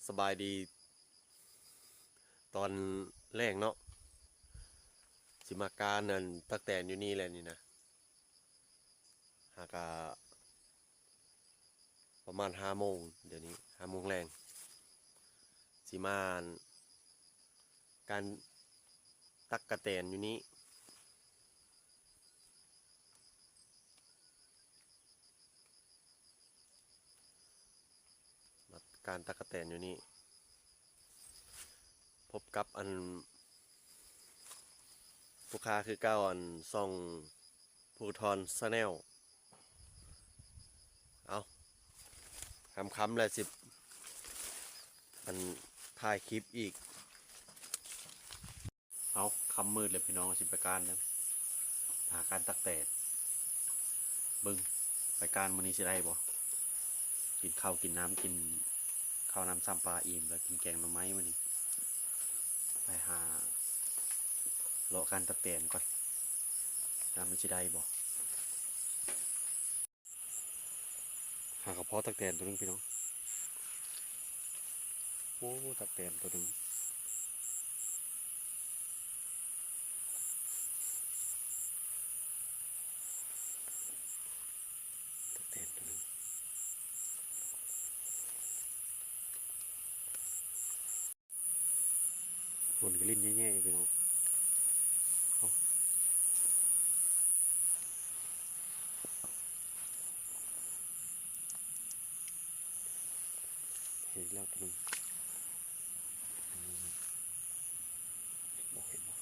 ສະບາຍດີຕອນແລງເນາະ ຊິມາການອັນຕັກແຕນຢູ່ນີ້ແຫຼະນີ້ນະ ຫາກະປະມານຫ້າໂມງ ດຽວນີ້ຫ້າໂມງແລງ ຊິມາການຕັກກະແຕນຢູ່ນີ້. ມາການຕັກກະແຕນຢູ່ນີ້ ພົບກັບອັນ ຜູ້ຄ້າຄືເກົ່າ ອັນ ຊ່ອງພູທອນແຊນແນວ. ເອົາ ຄ່ຳໆແລ້ວຊິ ອັນ ຖ່າຍຄລິບອີກ. ເອົາ ຄ່ຳມືດແລ້ວພີ່ນ້ອງ ຊິໄປການເດີ ຫາການຕັກແຕນ ເບິ່ງໄປການມື້ນີ້ຊິໄດ້ບໍ່ ກິນເຂົ້າກິນນ້ຳ ກິນເຂົ້ານ້ຳຊຳປາອີ່ມ ແລ້ວກິນແກງໜໍ່ໄມ້ມື້ນີ້ ໄປຫາເລາະການຕັກແຕນກ່ອນ ວ່າມັນຊິໄດ້ບໍ່. ຫາກະພໍຕັກແຕນໂຕໜຶ່ງພີ່ນ້ອງ ໂອ້ ຕັກແຕນໂຕໜຶ່ງ ຕັກແຕນໂຕໜຶ່ງ. ຝົນກະຫຼິ້ນແຍ່ໆຢູ່ພີ່ນ້ອງ ເອົາ ເຫັນແລ້ວໂຕໜຶ່ງ ອືມ ເຫັນບໍ່ ເຫັນບໍ່.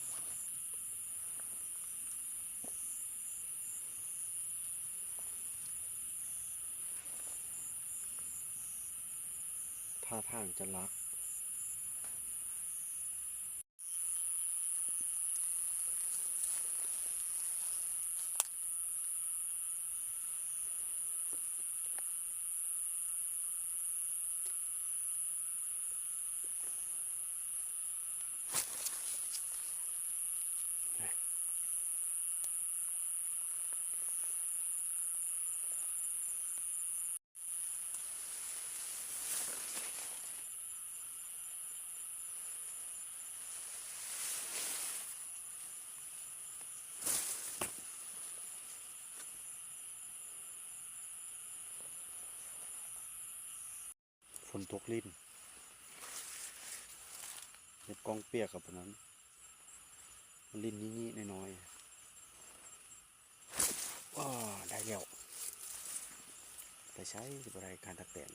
ທ່າທາງຈະລັກ. ຝົນຕົກຫຼິ້ນ ເຮັດກ້ອງປຽກກັບອັນນັ້ນ ຫຼິ້ນນີ້ໆນ້ອຍໆ. ອ້າ ໄດ້ແລ້ວ ໄປໃສຊິບໍ່ໄດ້ການຕັກແຕນ.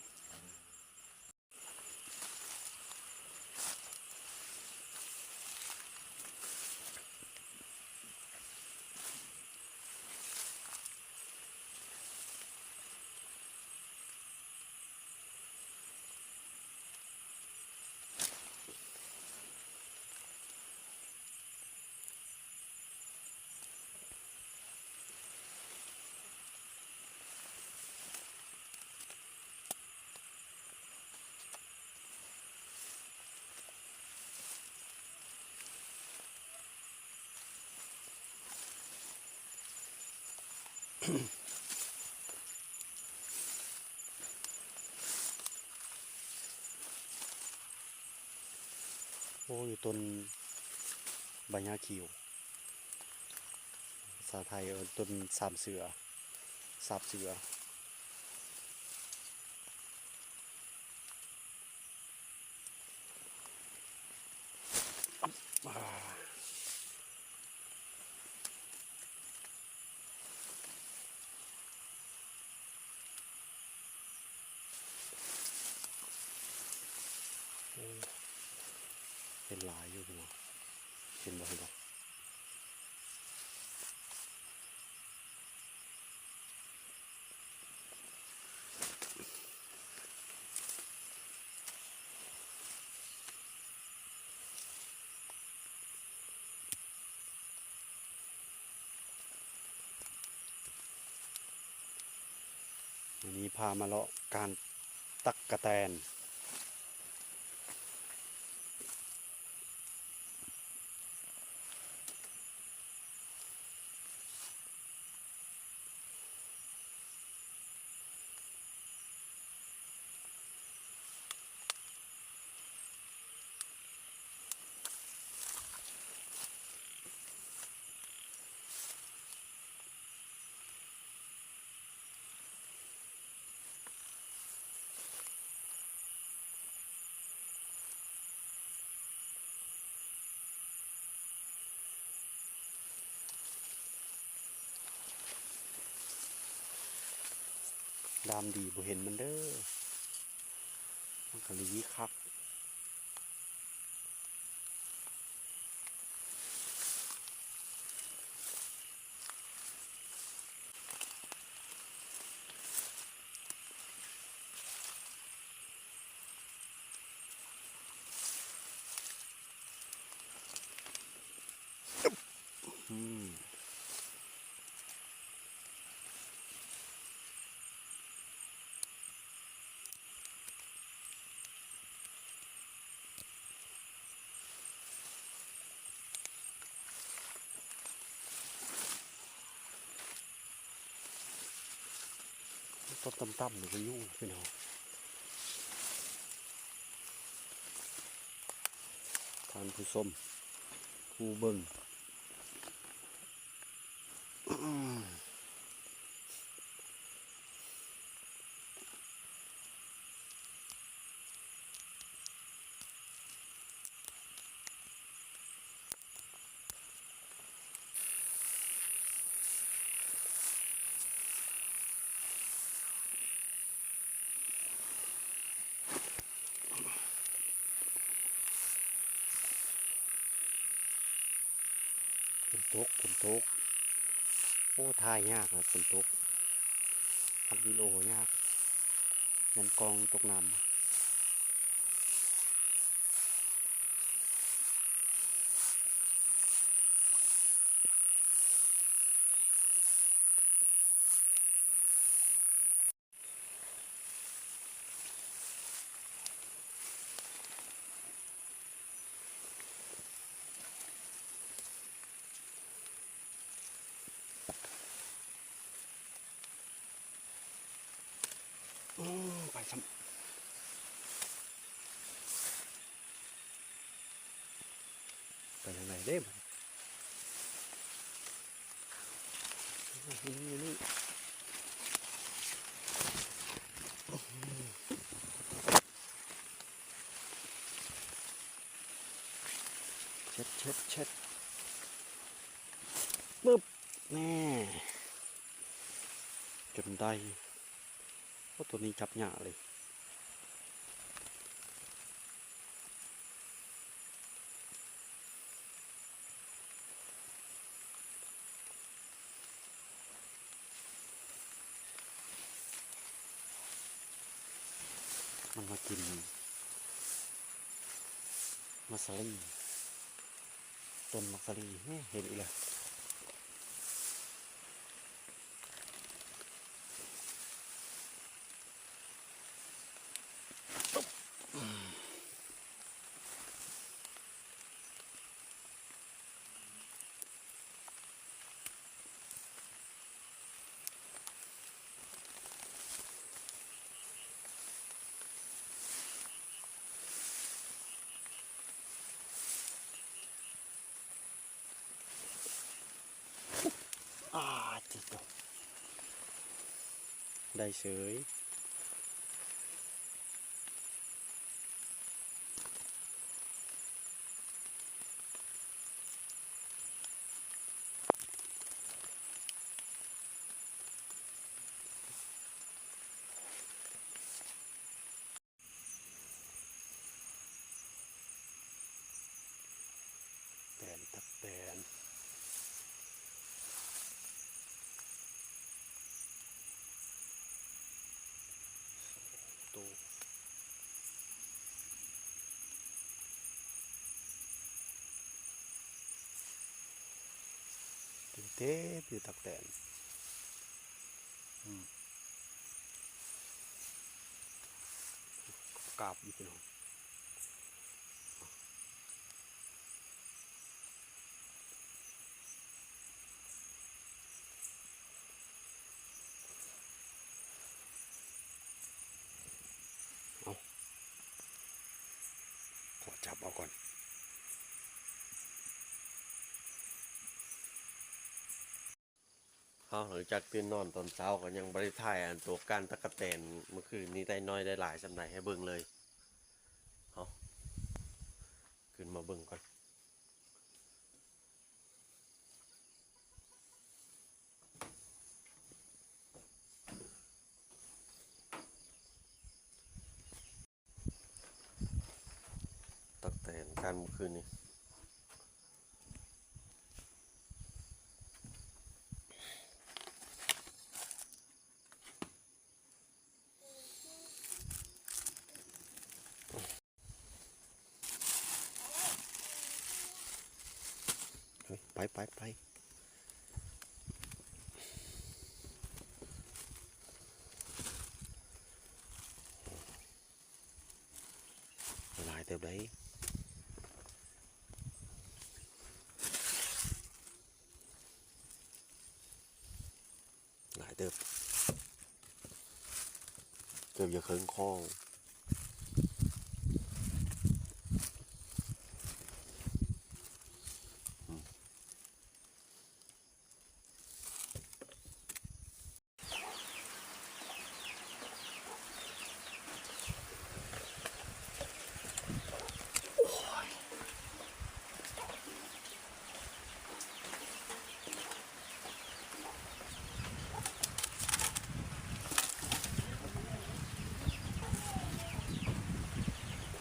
ໂອ້ ຢູ່ຕົ້ນໃບຫຍ້າຂຽວ ພາສາໄທເອີ້ນຕົ້ນສາມເສືອ ສາບເສືອ. ໂອ້ ເປັນຫຼາຍຢູ່ພີ່ນ້ອງ ເຫັນບໍ່ ເຫັນບໍ່? ມື້ນີ້ພາມາເລາະການຕັກກະແຕນ. ໂ ຍາມດີບໍ່ເຫັນມັນເດີ້ ມັນກະລີຄັກ. ອືມ ຕົ້ນຕ່ຳໆ ນີ້ກໍຍຸງ ພີ່ນ້ອງ ທ່ານຜູ້ຊົມ ຜູ້ເບິ່ງ. ຝົນຕົກ ຝົນຕົກ ໂອ້ ຖ່າຍຍາກນະ ຝົນຕົກ ອັດວິດີໂອຍາກ ຢ້ານກ້ອງຕົກນ້ຳ. ໂອ້ ໄປຊ້ຳ ໄປທາງໃດເດ້ບາດນີ້ ເຊັດ ເຊັດ ເຊັດ ປຶບ ແນ່ ຈົນໄດ້. ໂອ້ ໂຕນີ້ຈັບຍາກເລີຍ ມັນມາກິນໝາກສາລີ ຕົ້ນໝາກສາລີ ເຫັນອີກແລ້ວ. ອາ ຕິດໂຕ ໄດ້ເສີຍ. ແຕນ ຕັກແຕນ ສອງໂຕ ເຕັມໆ ຢູ່ຕັກແຕນ ອືມ ກາບຢູ່ ພີ່ນ້ອງ. ເອົາ ຂໍຈັບເອົາກ່ອນ. ເຮົາຫຼັງຈາກຕື່ນນອນຕອນເຊົ້າກໍຍັງບໍ່ໄດ້ຖ່າຍອັນໂຕກ້ານຕັກກະແຕນມື້ຄືນນີ້ໄດ້ນ້ອຍໄດ້ຫຼາຍສ່ຳໃດໃຫ້ເບິ່ງເລີຍ. ເຮົາຂຶ້ນມາເບິ່ງກ່ອນ. ໂ ແຕ່ນກັນມື້ຄືນນີ້ ໄປ ໄປ ໄປ ຫຼາຍເຕີບໃດ໋ ຫຼາຍເຕີບ ເກືອບຈະເຄິ່ງຄອງ.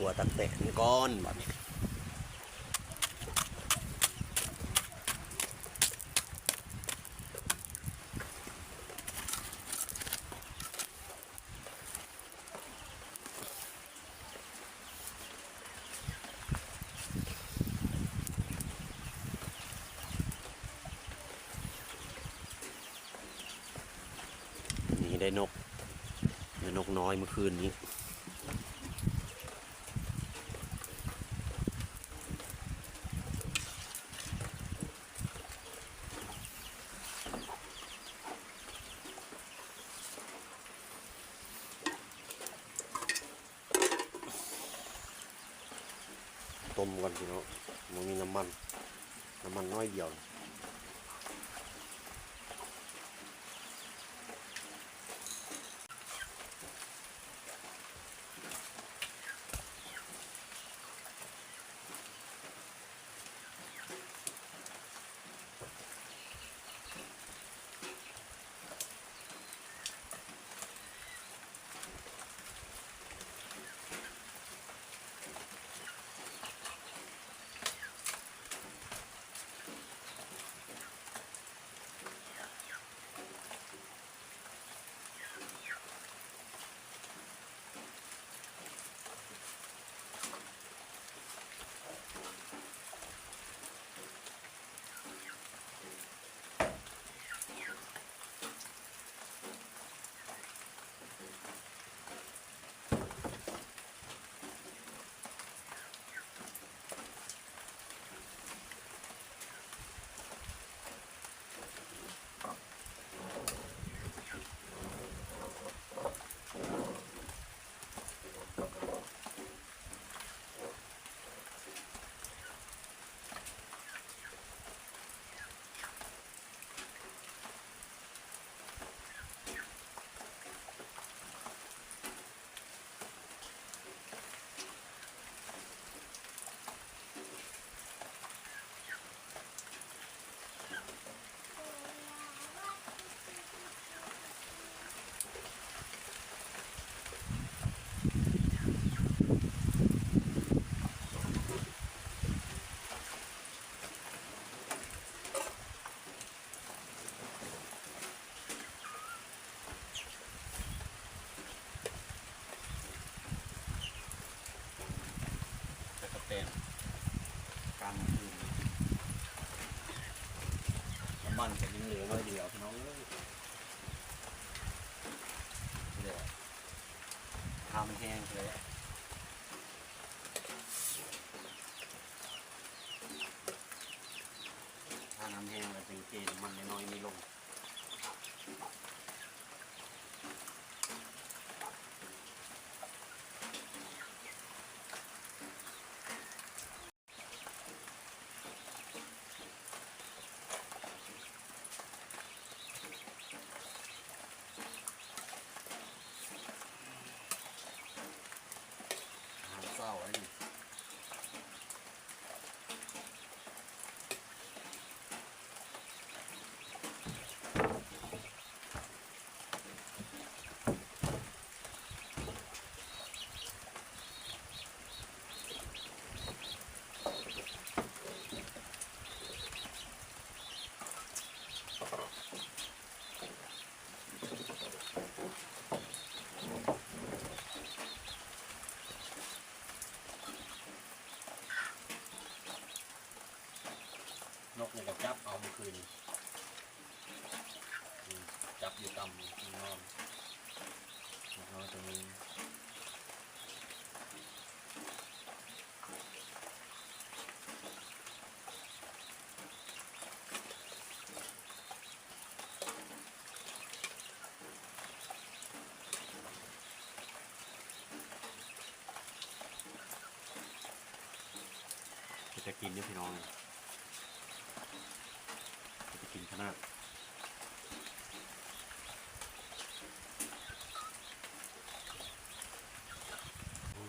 ຂົ້ວຕັກແຕນກ່ອນບາດນີ້. ນີ້ໄດ້ນົກ ໄດ້ນົກນ້ອຍມື້ຄືນນີ້. ຕົ້ມກ່ອນພີ່ນ້ອງ ບໍ່ມີນ້ຳມັນ ນ້ຳມັນໜ້ອຍດຽວ.ຕະກະແຕນກາງຄືນ ນ້ຳມັນກໍຍັງເຫຼືອໜ້ອຍດຽວ ພີ່ນ້ອງເອີຍ. ນີ້ແຫຼະ ຖ້າມັນແຫ້ງແລ້ວ ຖ້ານ້ຳແຫ້ງແລ້ວຈຶ່ງເທນ້ຳມັນນ້ອຍໆນີ້ລົງ. ເ ຄືນ ຈັບຢູ່ຕ່ຳນອນ ນົກນ້ອຍຕົວໜຶ່ງ. ເປັນຕາກິນຢູ່ພີ່ນ້ອງ ເປັນຕາກິນຂະໜາດ. ໂອ້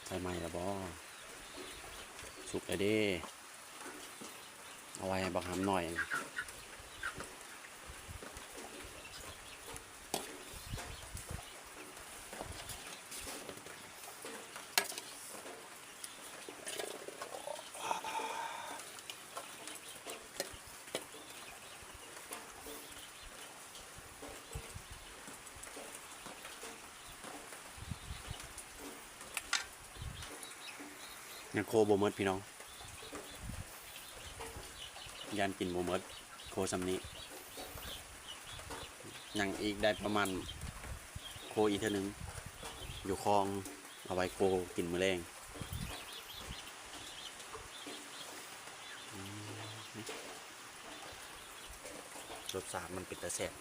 ໄຟໄໝ້ແລ້ວບໍ? ສຸກແລ້ວເດ້. ເອົາໄວ້ໃຫ້ບັກຫຳໜ້ອຍ. ຍັງໂຄບໍ່ໝົດພີ່ນ້ອງ ຢ້ານກິນບໍ່ໝົດ ໂຄຊ່ຳນີ້. ຍັງອີກໄດ້ປະມານ ໂຄອີກເທື່ອໜຶ່ງ ຢູ່ຄອງ ເອົາໄວ້ໂຄກິນມື້ແລງ. ອືມ ລົດຊາດມັນເປັນຕາແຊບ.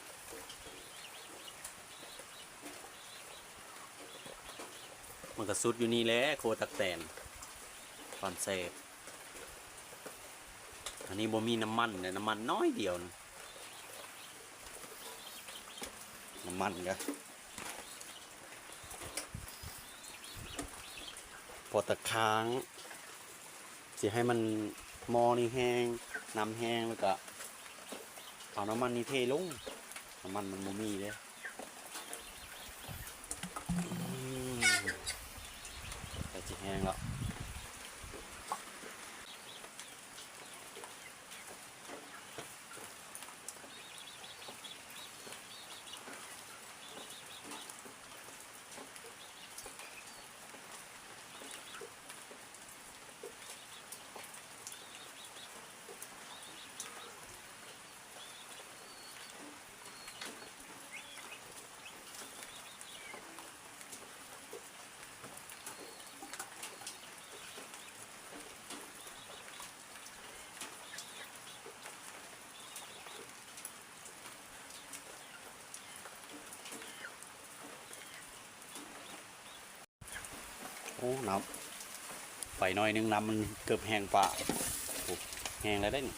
ມັນກະສຸດຢູ່ນີ້ແຫຼະ ໂຄຕັກແຕນ ຄວາມແຊບ. ອັນນີ້ບໍ່ມີນ້ຳມັນເດ້ ນ້ຳມັນໜ້ອຍດຽວນະ ນ້ຳມັນກະພໍຕະຄ້າງ. ຊິໃຫ້ມັນ ໝໍ້ນີ້ແຫ້ງ ນ້ຳແຫ້ງ ແລ້ວກະເອົານ້ຳມັນນີ້ເທລົງ ນ້ຳມັນມັນບໍ່ມີເດ້. ອືມ ໃກ້ຊິແຫ້ງແລ້ວ. ໂອ້ ນ້ຳ ໄຟໜ້ອຍໜຶ່ງ ນ້ຳມັນເກືອບແຫ້ງປາ. ໂອ້ ແຫ້ງແລ້ວເດ້ນີ້.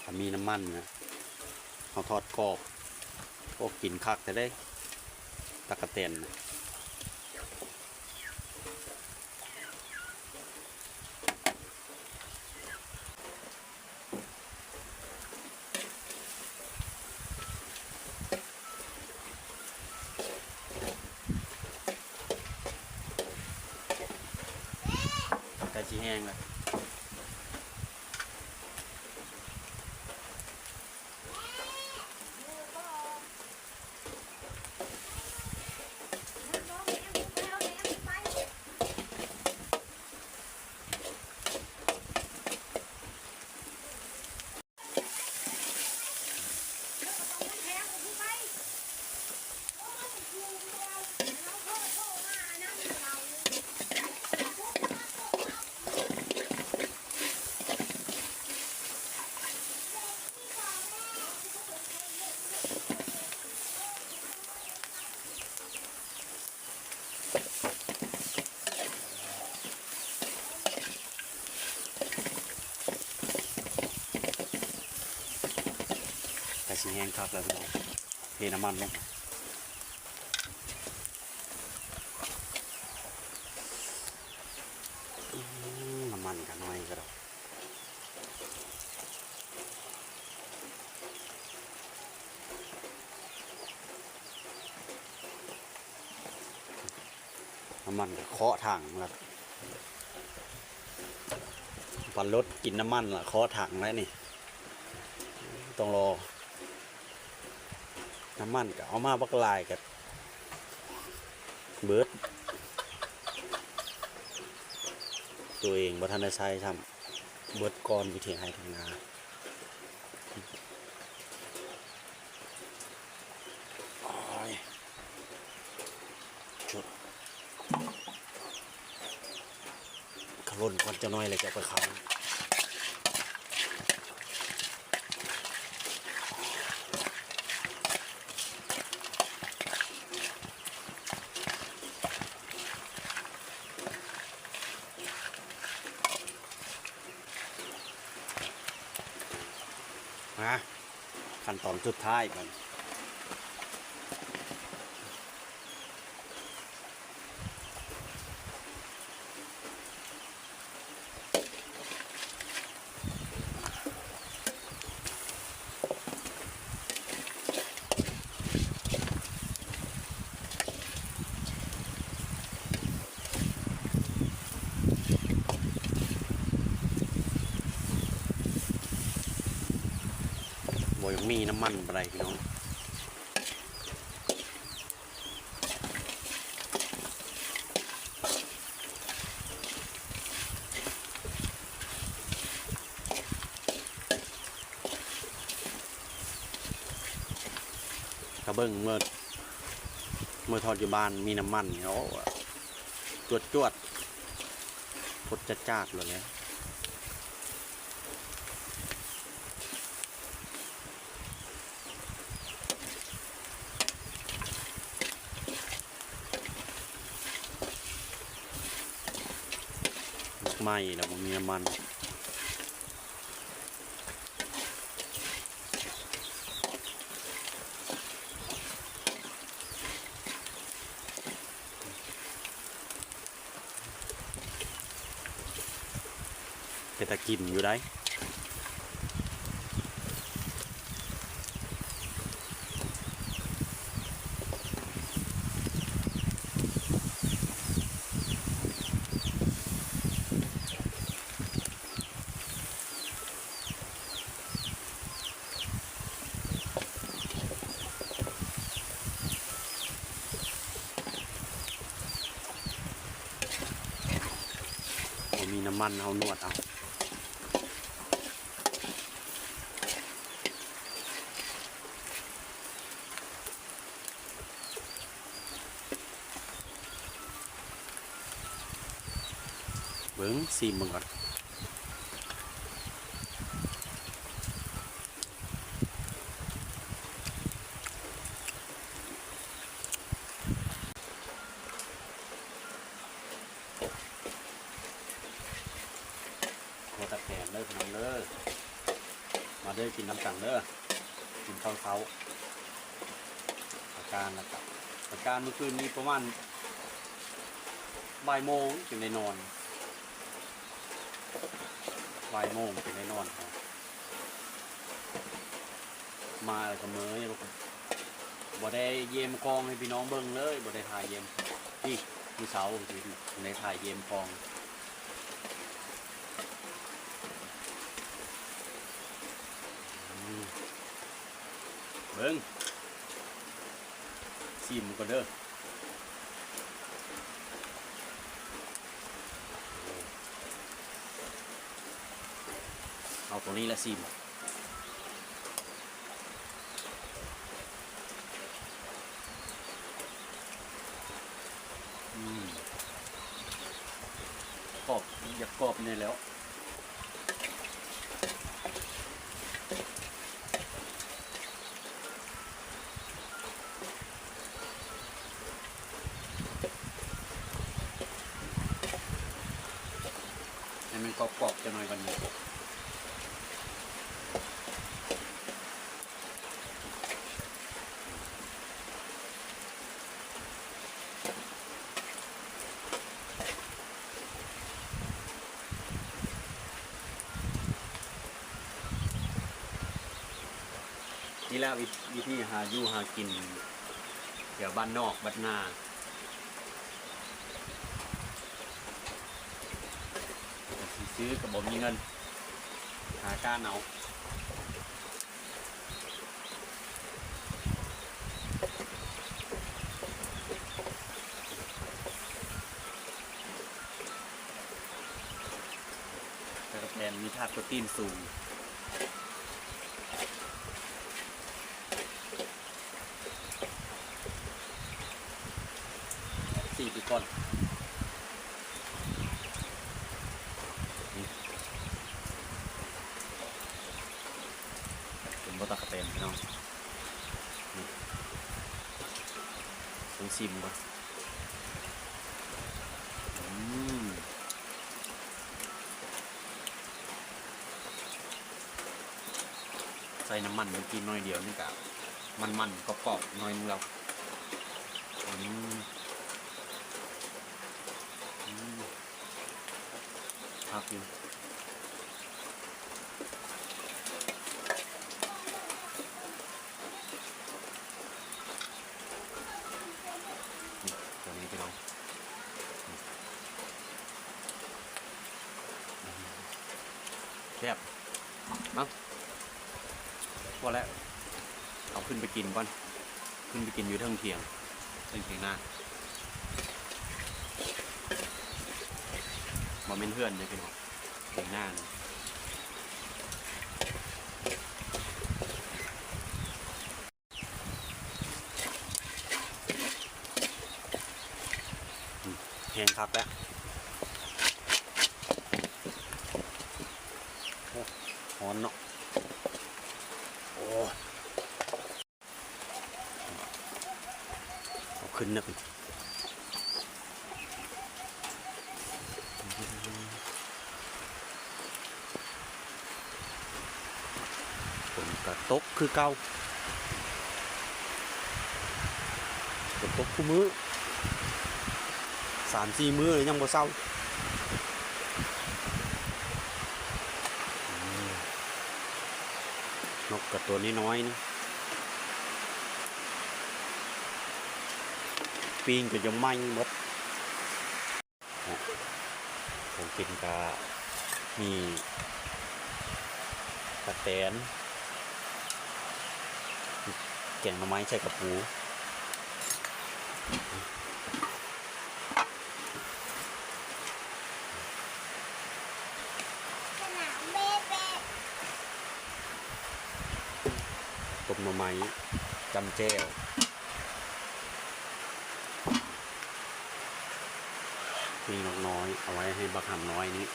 ຖ້າມີນ້ຳມັນນະ ເຮົາທອດກອບ ໂອ້ ກິນຄັກແທ້ເດ້ ຕັກກະແຕນນະ. ໃກ້ຊິແຫ້ງແລ້ວ. ໃກ້ຊິແຫ້ງຄັກແລ້ວພີ່ນ້ອງ ເທນ້ຳມັນລົງ. ອືມ ນ້ຳມັນກະໜ້ອຍກະດອກ. ນ້ຳມັນກໍເຄາະຖັງລະ ປັ່ນລົດກິນນ້ຳມັນລະເຄາະຖັງແລ້ວນີ້ ຕ້ອງລໍ ນ້ຳມັນກໍເອົາມາບັກຫຼາຍກໍເບິດ ໂຕເອງບໍ່ທັນໄດ້ໃຊ້ຊ້ຳ ເບິດກ່ອນຢູ່ເຖງໄຮ່ເຖງນາ. ໂອ້ຍ ຂະຫຼົ່ນກ່ອນຈັກໜ້ອຍແລ້ວຈະເອົາໄປຂາຍ. ມາ ຂັ້ນຕອນສຸດທ້າຍບາດນີ້ ບໍ່ຢາກມີນ້ຳມັນປານໃດພີ່ນ້ອງ. ຖ້າເບິ່ງເມື່ອ ເມື່ອທອດຢູ່ບ້ານມີນ້ຳມັນນີ້ ໂອ້ ຈວດໆ ພົດຈາດໆ ໂລດແຫຼະ. ໝາກໄມ້ແລ້ວບໍ່ມີນ້ຳມັນ. ເປັນຕາກິນຢູ່ໃດ໋. ບໍ່ມີນ້ຳມັນ ເຮົານວດເອົາ. ເບິ່ງ ຊີມເບິ່ງກ່ອນ. ຫົວຕະແຄງເດີພີ່ນ້ອງເດີ ມາເດີ ກິນນຳກັນເດີ ກິນເຂົ້າເຊົ້າ. ປະການລະກະ ປະການມື້ຄືນນີ້ປະມານບ່າຍໂມງຈຶ່ງໄດ້ນອນ ບ່າຍໂມງຈຶ່ງໄດ້ນອນ. ມາແລ້ວກໍເມື່ອຍ ບໍ່ໄດ້ຢ້ຽມຄອງໃຫ້ພີ່ນ້ອງເບິ່ງເລີຍ ບໍ່ໄດ້ຖ່າຍຢ້ຽມ. ນີ້ ມື້ເຊົ້ານີ້ໄດ້ຖ່າຍຢ້ຽມຄອງ. ອືມ ເບິ່ງ ຊີມກ່ອນເດີ. ເອົາຕົວນີ້ລະຊີມ. ອືມ ກອບ ຢາກກອບແດ່ແລ້ວ. ໃຫ້ມັນກອບໆ ຈັກໜ້ອຍກ່ອນນີ້. ນີ້ລະ ວິ ວິທີຫາຢູ່ຫາກິນແຖວບ້ານນອກບ້ານນາ. ຊື້ກໍບໍ່ມີເງິນ ຫາກ້ານເອົາ. ຕະກະແຕນມີທາດໂປຣຕີນສູງ. ສີ່ປີກ່ອນ ນີ້ ເປັນບໍ່ ຕະກະແຕນພີ່ນ້ອງ ນີ້ ຕ້ອງຊີມກ່ອນ. ອືມ ໃສ່ນ້ຳມັນເມື່ອກີ້ໜ້ອຍດຽວນີ້ກະມັນໆ ກອບໆ ໜ້ອຍໜຶ່ງແລ້ວ. ອືມ ອືມ ຄັກຢູ່. ນີ້ ຕົວນີ້ພີ່ນ້ອງ ແຊບ. ເອົ້າ ພໍແລ້ວ ເອົາຂຶ້ນໄປກິນກ່ອນ ຂຶ້ນໄປກິນຢູ່ເທິງຖຽງ ເທິງຖຽງນາ ບໍ່ແມ່ນເຮືອນເດ້ພີ່ນ້ອງ ຖຽງນານີ້. ແຮງຄັກແລ້ວ ໂອ້ ຮ້ອນເນາະ ໂອ້ ເອົາຂຶ້ນນະ. ຝົນກະຕົກຄືເກົ່າ ຝົນຕົກຄູ່ມື້ ສາມສີ່ມື້ແລ້ວຍັງບໍ່ເຊົາ. ອືມ ນົກກະຕົວນ້ອຍໆ ນີ້ ປີ້ງກະຈະໄໝ້ໝົດ. ຂອງກິນກະມີປາແຕນ ແກງໜໍ່ໄມ້ໃສ່ກະປູ. ຕົ້ມໜໍ່ໄມ້ ຈ້ຳແຈ່ວ. ປີ້ງນົກນ້ອຍ ເອົາໄວ້ໃຫ້ບັກຫຳນ້ອຍນີ້.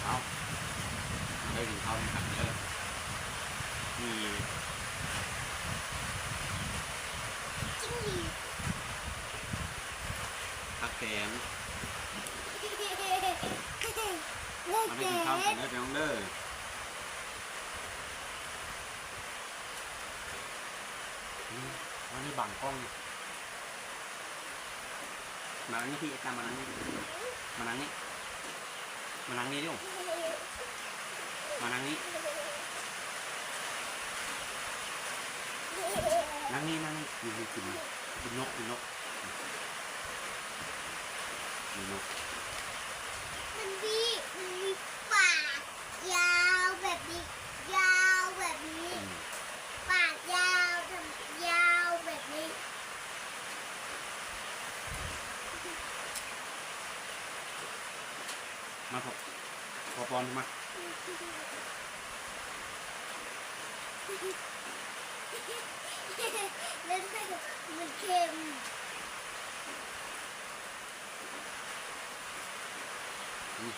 ເອົາ ມາເດີ ກິນເຂົ້ານຳກັນເດີ. ມີ ຜັກແຕນ ມາເດີ ກິນເຂົ້ານຳກັນເດີ ພີ່ນ້ອງເດີ. ອືມ ມັນນີ້ບັງກ້ອງນີ້ ມານັ່ງນີ້ ພີ່ ເອດຕາມມານັ່ງນີ້ ມານັ່ງນີ້ ມານັ່ງນີ້ເດ້ວ ມານັ່ງນີ້ ນັ່ງນີ້ ນັ່ງນີ້ ຢູ່ ຢູ່ ກິນ ກິນນົກ ກິນນົກ ກິນນົກ. ມັນມີ ມັນມີປາກຍາວແບບນີ້ ຍາວແບບນີ້ ອືມ ປາກຍາວ ຍາວແບບນີ້. ມາ ພໍ່ ພໍ່ປ້ອນມາ ມັນເຄັມ. ອືມ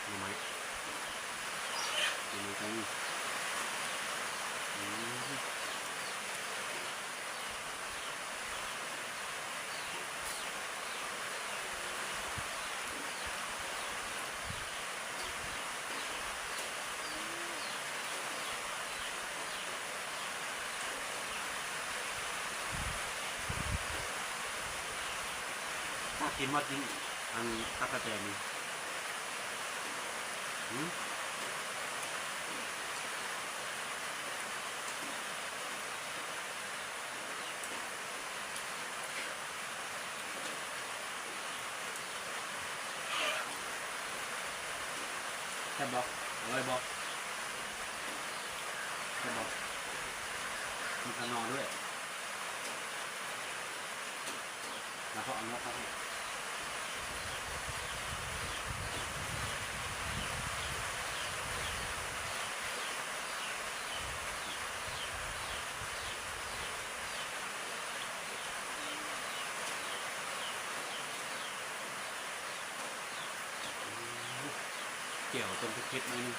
ໜໍ່ໄມ້ ໜໍ່ໄມ້ກໍມີ ອືມ. ກິນບໍ່ກິນ ອັນ ຕັກກະແຕນນີ້? ຫື? ແຊບບໍ່? ອະລ່ອຍບໍ່? ແຊບບໍ່? ມີຂະໜໍ້ດ້ວຍ. ແລ້ວກໍເອົານົກມາໃຫ້ ແຈ່ວຕ້ອງເຜັດໆ ໜ້ອຍໜຶ່ງ.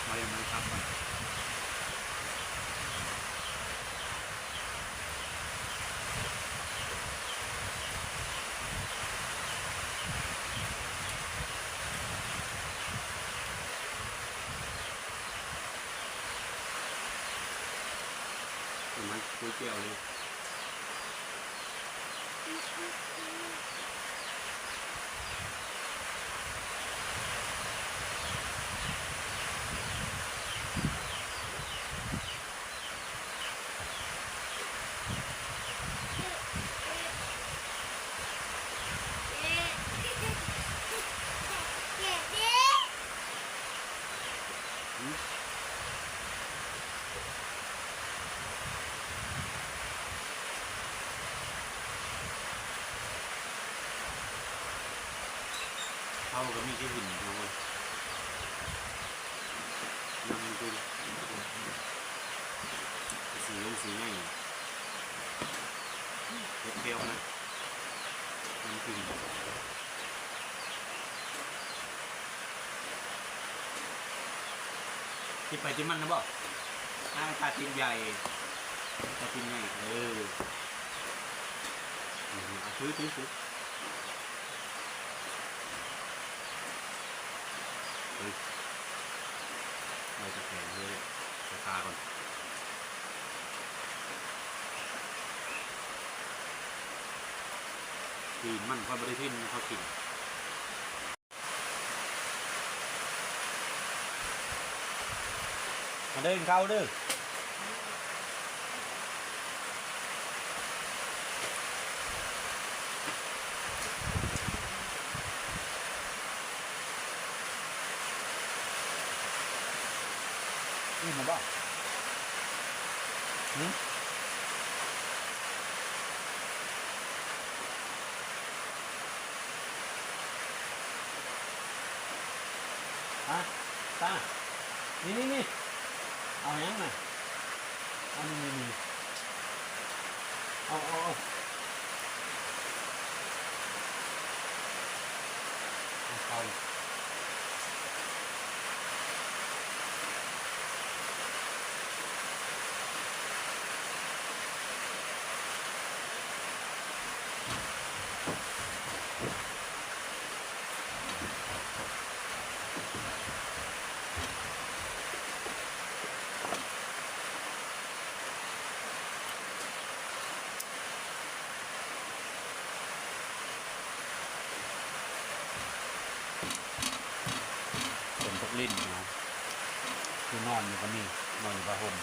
ມາເລີຍ ມາພັກກ່ອນ. ເອົາມາ ເຈີແຈ່ວເລີຍ. ເຮົາກໍມີແຕ່ຫີນເນາະເວີຍ. ນ້ຳມັນຄືສີລົງສີໃຫຍ່ ເຮັດແກ້ວນະ ນ້ຳຂຶ້ນ. ຕິດໄປຕິດມັນນະບໍ? ອ້າຍ ຕາຕິດໃຫຍ່ ຕາຕິດໃຫຍ່ ເອີ ເອົາ ຖື ຖື ຖື. ເອີ ໄດ້ຕະແກງເລີຍ ໄປຄາກ່ອນ. ຕີນມັນຂ້ອຍບໍ່ໄດ້ຖິ້ມ ຂ້ອຍກິນ. ມາເດີ ກິນເຂົ້າເດີ. ອີ່ມແລ້ວບໍ? ຫື? ຮະ? ຕາ ນີ້ໆໆ ເອົາຫຍັງນະ? ອັນນີ້ ນີ້ ນີ້ ເອົາ ເອົາ ເອົາ ເອົາເຂົ້າ. ຝົນຕົກລິນເນາະ ຄືນອນຢູ່ກໍມີ ນອນຢູ່ຜ້າຫົ່ມ.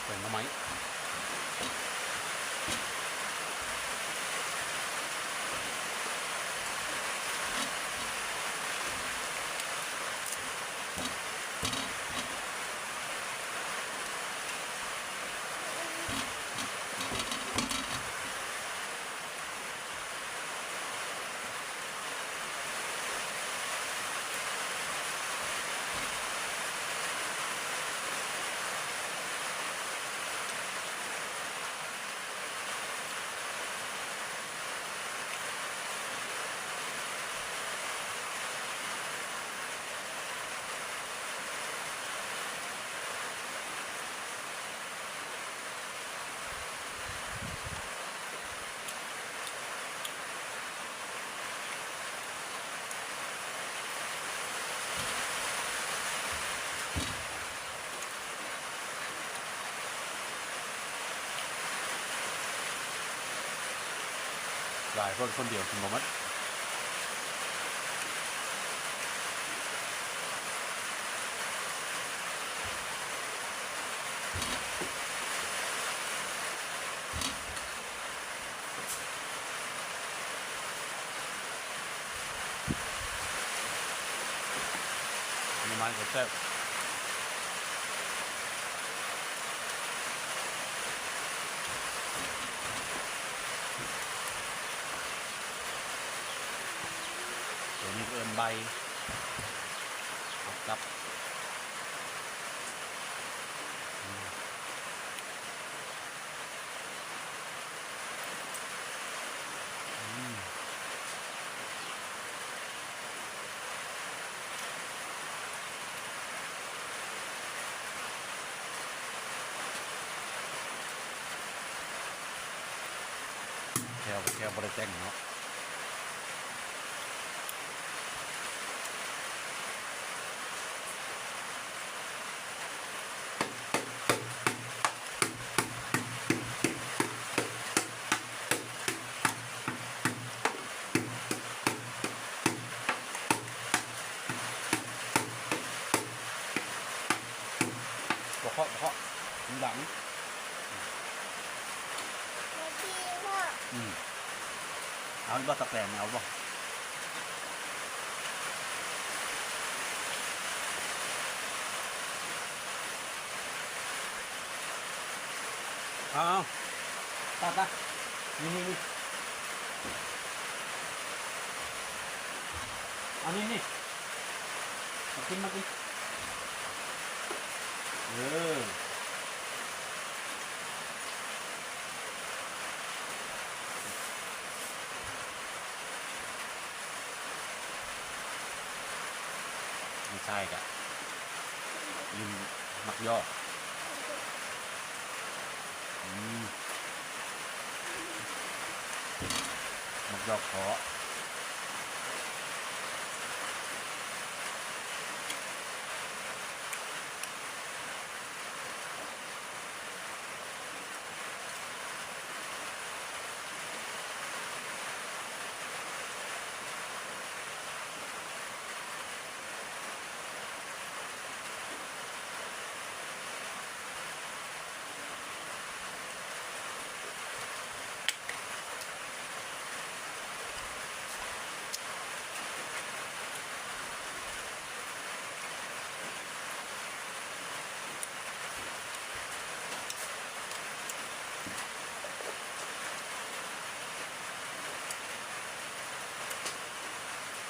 ແກງໜໍ່ໄມ້. ຫຼາຍຄົນ ຄົນດຽວກິນບໍ່ໝົດ. ໜໍ່ໄມ້ກໍແຊບ. ໂຕນີ້ເອີ້ນໃບຜັກກັບ ອືມ ອືມ. ແຈ່ວ ແຈ່ວບໍ່ໄດ້ແຕ່ງເນາະ. ບໍ່ເຄາະ ບໍ່ເຄາະ ມັນດັງ. ອືມ ເອົາບໍ່ ຕັກແຕນ ເອົາບໍ່? ເອົາ ເອົາ ຕັກ ຕັກ ນີ້ ນີ້ ນີ້ ເອົາ ນີ້ ນີ້ ມາກິນ ມາກິນ ເອີ. ນ້ອງຊາຍກະກິນໝາກຢໍກ ອືມ ໝາກຢໍກເພາະ.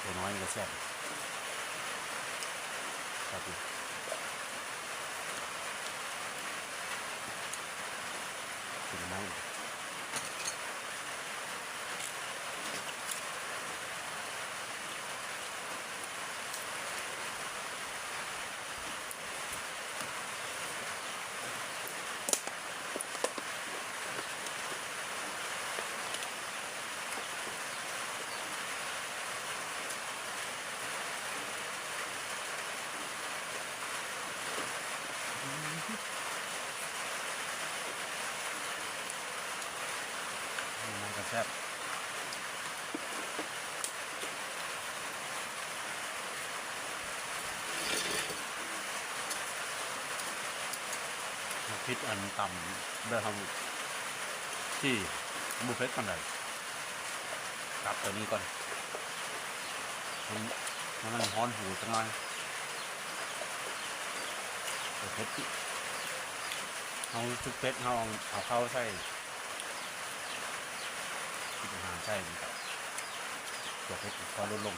ໂຕນ້ອຍນີ້ກະແຊບ ຄັກຢູ່. ກິນໄມ້. ມັນກະແຊບ. ມັນຜິດອັນຕຳແບບເຮົາ ທີ່ບໍ່ເຜັດປານໃດ. ຕັດໂຕນີ້ກ່ອນ ໃຫ້ມັນຮ້ອນຫູຈັກໜ້ອຍ. ເຜັດ ເຮົາສຸກເຜັດ ເຮົາເອົາເຂົ້າໃສ່ ກິນອາຫານໃສ່ ມັນກະ ຕົວເຜັດກະຄ່ອຍຫຼຸດລົງ.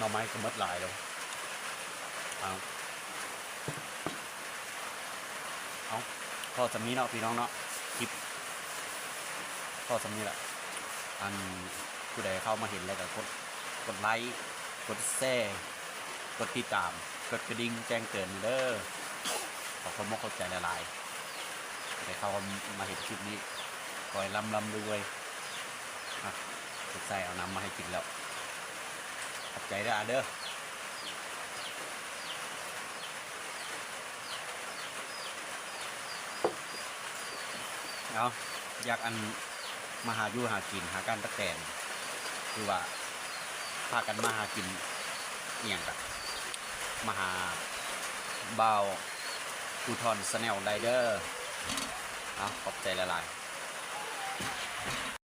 ໜໍ່ໄມ້ກະໝົດຫຼາຍແລ້ວ. ເອົາ ເອົາ ພໍສ່ຳນີ້ເນາະ ພີ່ນ້ອງເນາະ ຄລິບ ພໍສ່ຳນີ້ແຫຼະ. ອັນ ຜູ້ໃດເຂົ້າມາເຫັນແລ້ວກະກົດ ກົດໄລ້ ກົດແຊ ກົດຕິດຕາມ ກົດກະດິ່ງແຈ້ງເຕືອນເດີ. ຂໍຂອບອົກຂອບໃຈຫຼາຍໆ ທີ່ໄດ້ເຂົ້າມາເຫັນຄລິບນີ້. ຂໍໃຫ້ລ່ຳໆລວຍໆ. ອ່ະ ລູກຊາຍເອົານ້ຳມາໃຫ້ກິນແລ້ວ. ຂອບໃຈເດີ ອາເດີ. ເອົາ ຢາກອັນ ມາຫາຢູ່ຫາກິນ ຫາການຕະແຕນ ຄືວ່າພາກັນມາຫາກິນ ອີ່ຫຍັງກະ ມາຫາບ່າວພູທອນ Channel ໄດ້ເດີ. ເອົາ ຂອບໃຈຫຼາຍໆ.